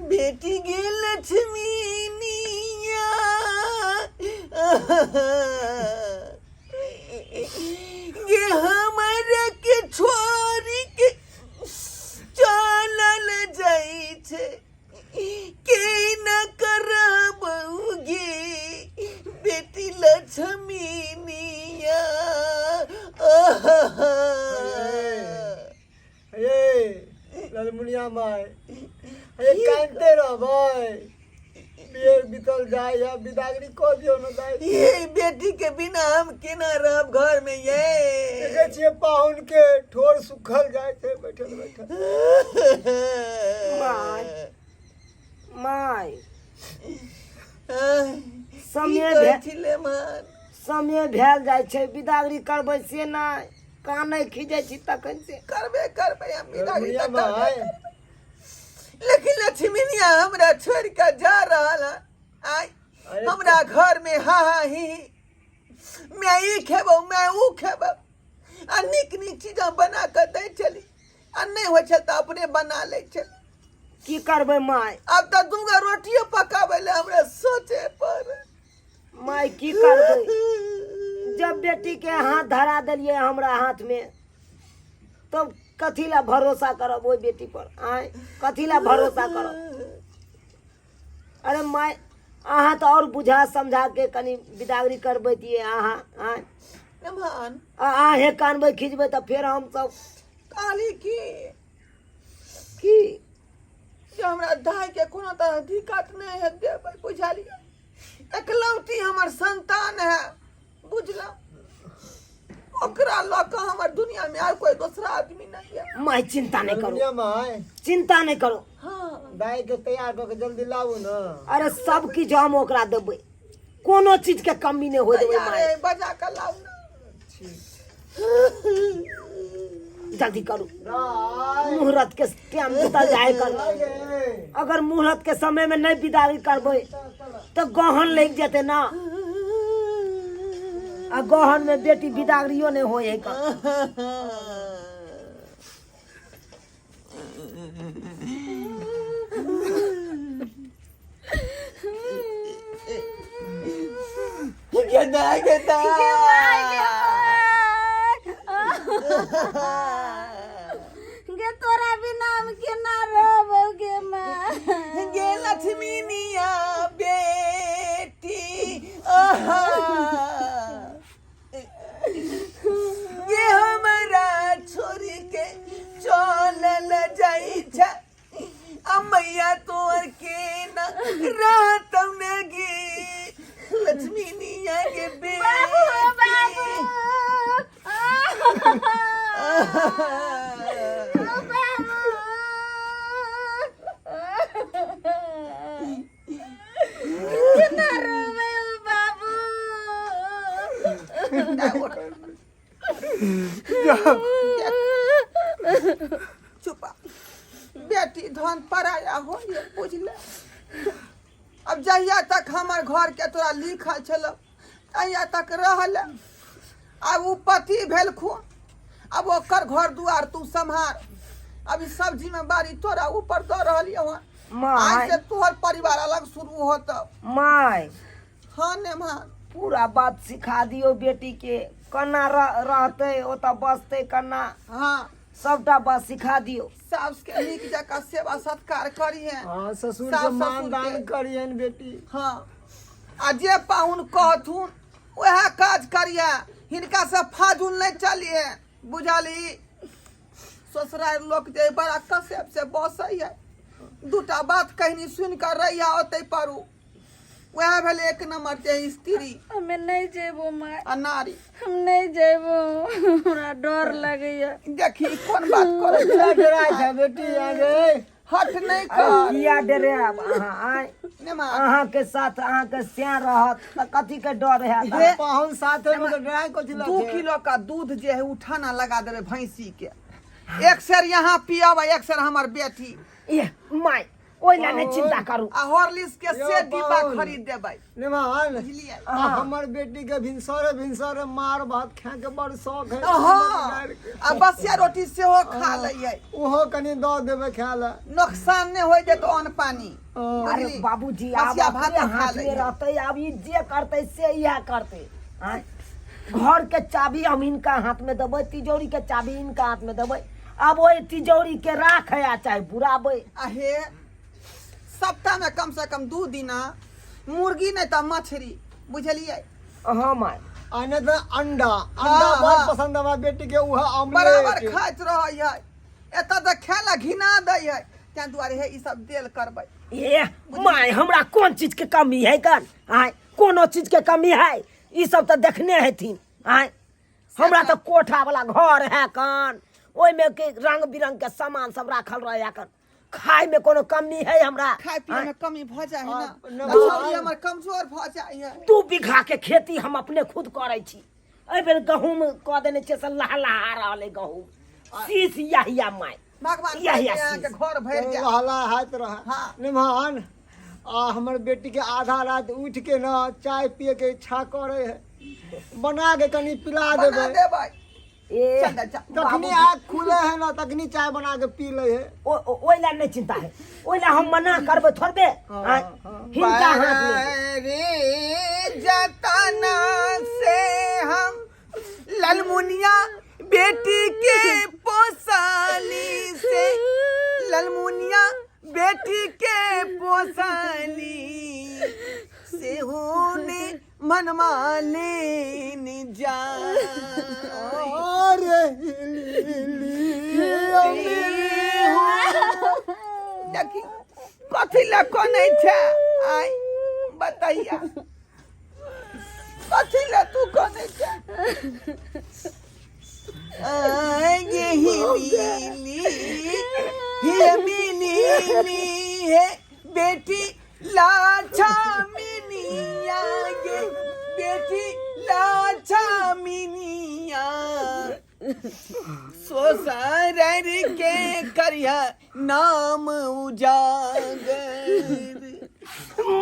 बेटी गे लक्ष्मीनिया, गे हमरा के छोड़ी के चलल जाइ छै, के न करब गे बेटी लक्ष्मीनिया। ये ललमुनिया माय, ये कानते रहबै? बेर बीतल जाय या बिदागरी कऽ दियौ ने दाइ। ये बेटी के बिना हम केना रहब घर में ये? देखै छियै पाहुन के ठोर सुखल जाइ छै बैठल बैठल। माय, माय, समय समय छलै मान, समय भेल जाइ छै, बिदागरी करबै से नहि, कानै खीजै छी तखन से। करबे करबै हम बिदागरी ललमुनिया तऽ करबे माय करबै, लेकिन लक्ष्मीनिया हमरा छोड़ के जा रहल है। आय अरे हमरा घर में हा हा ही ही, मैं ई खेबौ मैं ऊ खेबौ, आ नीक नीक चीज हम बना के दै छली, आ नहि होइ छल तऽ अपने बना लै छली। की करबै माय? आब तऽ दूगो रोटियो पकाबै लए हमरा सोचे पड़े। माय, की करबै? जब बेटी के हाथ धरा देलियै हमरा हाथ में, तब कथी ला भरोसा करब ओहि बेटी पर? आय, कथी ला भरोसा करब? अरे माय, अहाँ तऽ आओर बुझा समझा के कनि बिदागरी करबैतियै अहाँ। आय नमन आ अहें कानबै खींचबै तऽ फेर हम सब कहली की की जे हमरा दाय के कोनो तरह दिक्कत नहि है देबै, बुझलियै? एकलौती हमर संतान है, बुझलहुँ? ओकरा लऽ कऽ हमर दुनिया में आर कोई दूसरा आदमी नहीं है। माय, चिंता नहीं करो। ललमुनिया माय, चिंता नहीं करो। हाँ, दाइ के तैयार कऽ के जल्दी लाबू ने। अरे सब किछु हम ओकरा देबै, कोनो चीज के कमी नहीं होय देबै। तैयार माय है, बजा कऽ लाउ ने। जल्दी करू। दाइ मुहूर्त के टाइम बीतल जाय कर। दाइ गे। अगर मुहूर्त के समय में नहीं बिदागरी करबै तऽ गहन लागि जेतै ना, आ गहन में बेटी बिदागरियो नहीं होय है कर। गेदा गेदा, गे तोरा बिना हम केना रहबौ गे माय? गे लक्ष्मीनिया बेटी, आहा, ये हमरा छोड़ी के चलल जाइ छै, आ मैया तोर के न रहतौ ने गे लक्ष्मीनिया के बाबू बेटी। बाबू, ओ बाबू, केना रहबै ओ बाबू? चुपा, बेटी धन पराया हो बुझले। अब जहिया तक हमर घर के तोरा लिखल छल तहिया तक रहल। आब ओ पति भेलखुन, अब ओकर घर दुआर तू सम्हार। अब ई सब जिम्मेवारी तोरा ऊपर दऽ रहलियौ हन। आइ माय से तोहर परिवार अलग शुरू होत। माय। हाँ नेमा, पूरा बात सिखा दियौ बेटी के, केना रहतै ओतऽ, बसतै केना। हाँ, सबटा बात सिखा दियौ। सास के नीक जकाँ सेवा सत्कार करिहे। हाँ, ससुर सास के मान ससुर दान के। करियन बेटी। हाँ, आ जे पाहुन कहथुन वएह काज करिहे, हिनका से फाजुल नहि चलिहे, बुझलही? ससुरारि लोक जे बड़ा कसेब से बसै है, दूटा बात कहनी सुनि कऽ रहिया ओतै परू, वएह भेलै एक नंबर के स्त्री। हमे नहीं जेबो माय। आ नारी। हम नहीं जेबो, हमरा डर लगैया। देखी कोन बात करै छै। किया डराइ छै बेटी आगे? हट नहि अरे कर। किया डरायब अहाँ? आय नेमा, अहाँके साथ अहाँके स्या रहत तऽ कथी के डर हैत? हे, पाहुन साथे में तऽ डराइ कथी लए 2 छै? किलो का दूध जे है उठाना लगा देबै भैंसी के, एक सेर यहाँ पियाब आ एक सेर हमर बेटी। ए my, ओहि लए नहि चिंता करू। आ हॉर्लिक्स के यौ से डिब्बा पाहुन। खरीद देबै। निमान, बुझलियै? आ हमर बेटी के भिनसरे भिनसरे मार भात खाए के बड़ शौक है। हँ, आ बसिया रोटी सेहो खा लैयै। ओहो कनि दऽ देबै खाए लए। नोकसान नहि होइ देत अन्न पानी। हँ। अरे बुझली? बाबूजी, आब बसिया भात अपने खा हाथ में लैयै। रहते, आब ई जे करते से इएह करते। आँय? घर के चाबी हम इनका हाथ में देबै, तिजोरी के चाबी इनका हाथ में देबै। आब ओहि तिजोरी के राख है आ चाहे बुराबै। आ हे, सप्ताह में कम से कम 2 दिना मुर्गी नहीं तऽ मछली, बुझलियै? हाँ माय। आ नहि तऽ अंडा, अंडा हाँ, बड़ हाँ। पसंद हमरा बेटी के, उह ऑमलेट बराबर खाइत रहै है। एतऽ तऽ खाय ला घिना दै है, ताहि दुआरे हे ई सब देल करबै। ए माय, हमरा कोन चीज के कमी है गन? आय, कोनो चीज के कमी है? ई सब तऽ देखने हेथिन। आय, हमरा तऽ कोठा वाला घर है कन, ओहिमे के रंग बिरंग के सामान सब राखल रहे है कन। खाय में कोनो कमी है हमरा? खाय पिए में कमी भऽ जाइ है आ, ना, नहि, छौड़ी हमर कमजोर भऽ जाइ है। 2 बीघा के खेती हम अपने खुद करै छी। एहि बेर गहूम कऽ देने छियै से लहलहा रहल है गहूम। शीश याहिया माय। भगवान याहिया करे अहाँके शीश। घर भरि जाय। लहला हाथ रहे। हाँ। निमान, आ हमर बेटी के आधा रात उठ के ना चाय पिए के इच्छा करे है, बना के कनि पिला बना देबै। देबै। ए, चल जा। तखनी आँख खुले है ना तखनी चाय बना के पी ले है। ओहि लए नहि चिंता है, ओहि लए हम मना करबै थोड़बे। हाँ, आँय, हाँ। हिनका हाथ में रे जतना से हम ललमुनिया बेटी के पोसाली से, ललमुनिया बेटी के पोसाली से होने मनमा लेने जा। अरे देखी कथी लए कनै छै? आइ बतैया, कथी लए तू कनै छै? आय गे ही मिली, हे मिली हे बेटी लाछा मिनिया, गे बेटी लाछा मिनिया, सोसर के करिया नाम उजागर।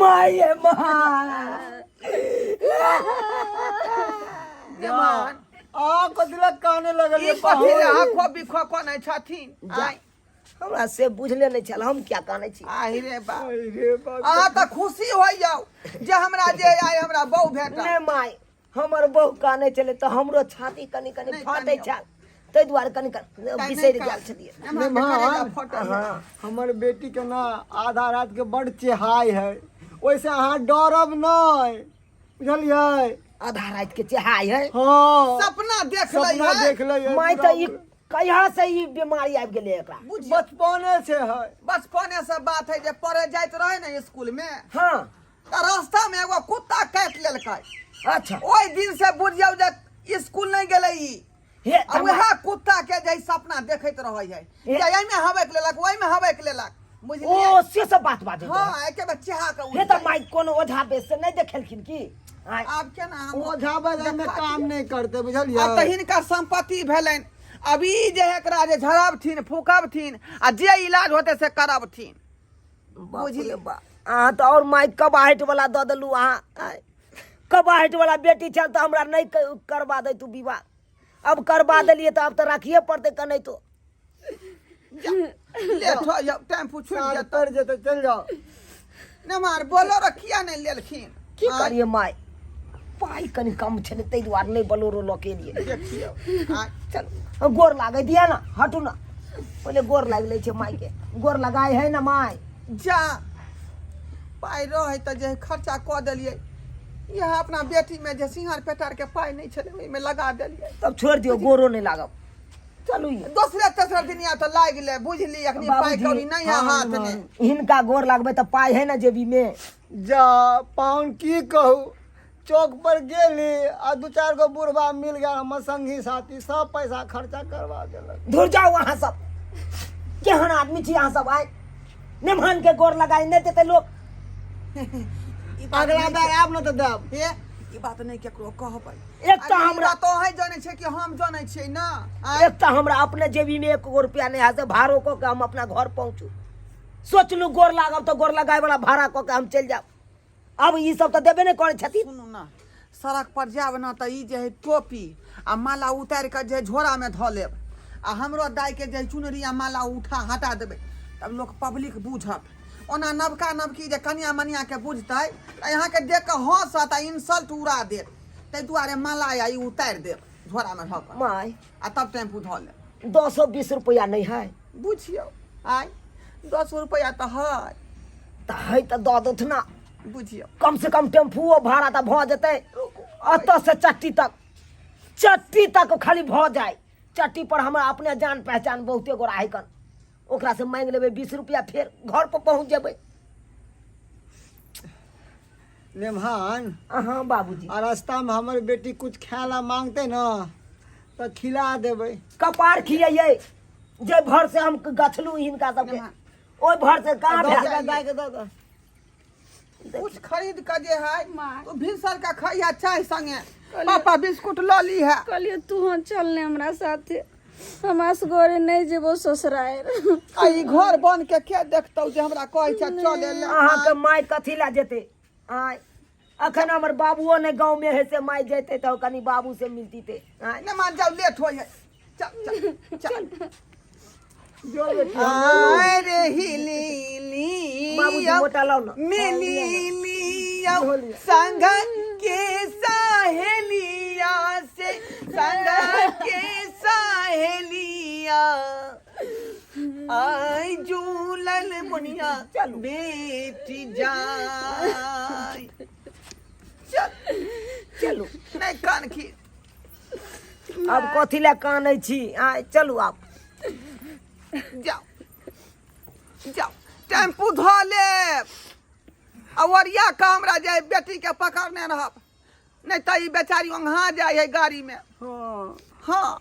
माय माय। जवान आ कथी लए काने लगल? ई कथी लए आँखो बिखो कनै छथिन? आय, हमरा से बुझले नहि छल, हम क्या कानै छी। आहि रे बा, रे बाप। अहाँ तऽ खुशी होइ जाउ जे हमरा जे आइ हमरा बहु भेटल। नहि माय, हमर बहु कानै छलै तऽ हमरो छाती कनि कनि नहि, फाटै कनि छल, ताहि दुआरे कनि कनि बिसरि गेल छलियै। निमान, हमर बेटी के ना आधा रात के बड़ चेहाय है, ओहिसे अहाँ डरब नहीं, बुझलियै? आधा राति के चेहाय है? हाँ। सपना देख लै सपना है। देख लै है। माय, तऽ ई कहिया से ई बीमारी आबि गेलै एकरा? बुझियौ, बचपने से है। बचपने से बात है जे पढ़े जाइत रहे ने स्कूल में, हाँ, तऽ रास्ता में एगो कुत्ता काटि लेलकै। अच्छा। ओहि दिन से बुझियौ जे स्कूल नहीं गेलै ई। हे, आ वएह कुत्ता के जे सपना देखैत रहै है हे। जे एहिमे हबक लेलक, ओहिमे हबक लेलक, बुझलियै? ओ से सब बात बाजै। हाँ, एके बेर चेहा के उठि हे, तऽ जाइ। माय, कोनो ओझा बेस से नहि देखेलखिन की? आँय? आब केना हम ओझा बजा में देखा काम दिअ। नहीं करते, आब तऽ बुझलियै? हिनकर संपत्ति भेलनि, अब ई जे एकरा जे झड़बथिन फूकबथिन आ जे इलाज होतै से करबथिन। बाप रे बाप, अहाँ तऽ आओर माय कबाहटि वाला दऽ देलहुँ अहाँ। आँय, कबाहटि वाला बेटी छल तऽ हमरा नहि करबा दैतू विवाह। अब करबा देलियै तऽ आब तऽ राखिए पड़तै कनैतो। लेट हो जाओ, टेम्पू छूटि साँझ जेतै। पड़ि जेतै, चलि जाउ। नमार बोलेरो किया नहि लेलखिन? की आँय, करियै माय, पाइ कनि कम छलै ताहि दुआरे नहि बोलेरो लऽ के एलियै। देखियौ, आँय, चलू, गोर लागै दिया ने। हटू ने, पहिले गोर लागि लै छै मायके। गोर लगाय है ने माय? जा, पाइ रहै तऽ जे खर्चा कऽ देलियै। इएह अपना बेटीमे जे सिंगार पेटारके पाइ नहि छलै, ओहिमे लगा देलियै। तब छोड़ि दियौ, गोरो नहि लागब, चलू ई। दोसरे तेसरे दिन या तऽ लागि ले, बुझली? अखनी पाइ बाबूजी, कौड़ी नहि है हाथ मे। हिनका गोर लागबै तऽ पाइ है ने जेबीमे? जा पाहुन, की कहू, चौक पर गेली आ दू चारि गो बुढ़बा मिल गेल हमर संगी साथी, सब पैसा खर्चा करवा देलक। धुर जाउ, अहाँ सब केहन आदमी छी अहाँ सब? आइ मेहमान के गोर लगाई नहि देतै लोक। ई बात अगला नहि बेर आयब ने तऽ देब। हे, ई बात नहि केकरो कहबै। एक तऽ अरे, ई हमरा बात अहीं जानै छै कि हम जानै छियै ना? आँय? एक तऽ हमरा अपने जेबीमे 1 गो रुपया नहि है से भाड़ो कऽ के हम अपना घर पहुँचू। सोचलहुँ गोर लागब तऽ गोर लगाबैवला भाड़ा कऽ के हम चलि जायब। अब ई सब तऽ देबे नहि करै छथिन। सुनू ने, सड़क पर जायब ने तऽ ई जे है टोपी आ माला उतारि कऽ जे झोरामे धऽ लेब आ हमरो दाइके जे चुनरी आ माला उठा हटा देबै, तब लोक पब्लिक बूझत। ओना नवका नवकी जे कनिया मनियाके बुझतै तऽ अहाँके देख कऽ हँसत आ इंसल्ट उड़ा देत। ताहि दुआरे माला आ ई उतारि देब झोरामे धऽ कऽ माय आ तब टेम्पू धऽ लेब। 10-20 रुपैआ नहि है? बुझियौ, आइ 10 रुपैआ तऽ है। तऽ है तऽ दऽ देथु ना। बुझियौ, कम से कम टेम्पुओ भाड़ा तऽ भऽ जेतै। एतऽ से चट्टी तक, चट्टी तक खाली भऽ जाय। चट्टी पर हमरा अपने जान पहचान बहुते गोरा है कन, ओकरा से मांगि लेबै 20 रुपया, फेर घर पर पहुँच जेबै। नेमहान। अहाँ बाबूजी। आ रास्ता में हमर बेटी कुछ खाय ला मांगते ना तऽ खिला देबै। कपार खियैयै जे भर से हम गछलू हिनका सबके, ओहि भर से कहाँ 10 भेल? रुपया दाय के दऽ दऽ। कुछ खरीद के जे है तो भिनसर का खइहा चाय संगे, पापा बिस्कुट लऽ ली है। कहलिए तू हाँ चल ने हमरा साथे, हम असगरे नहीं जेबो ससुराल। आ ई घर बन के के देखतौ जे हमरा कहै छै चले ले? अहाँके माय कथी लए जेतै? आँय, अखन हमर बाबुओ ने गाँव में है, से माय जेतै तऽ कनी बाबू से मिलती ते। आँय नहि मान जाउ, लेट होइ है, चल चल चल। जो बेटी। अरे हिली बाबूजी मोटा लाउ ना। मिली लियो संग के सहेलिया से, संग के सहेलिया आई झूलल मुनिया बेटी जाय। चल। चलू। नहीं कान की। आब कथी लए कानै छी? आँय, चलू आब। जाओ जाओ, टेम्पू धऽ लेब आ ओरिया कऽ हमरा जे बेटीके पकड़ने रहब, नहि तऽ ई बेचारी ओंघा जाइ है गाड़ीमे। हाँ। हाँ।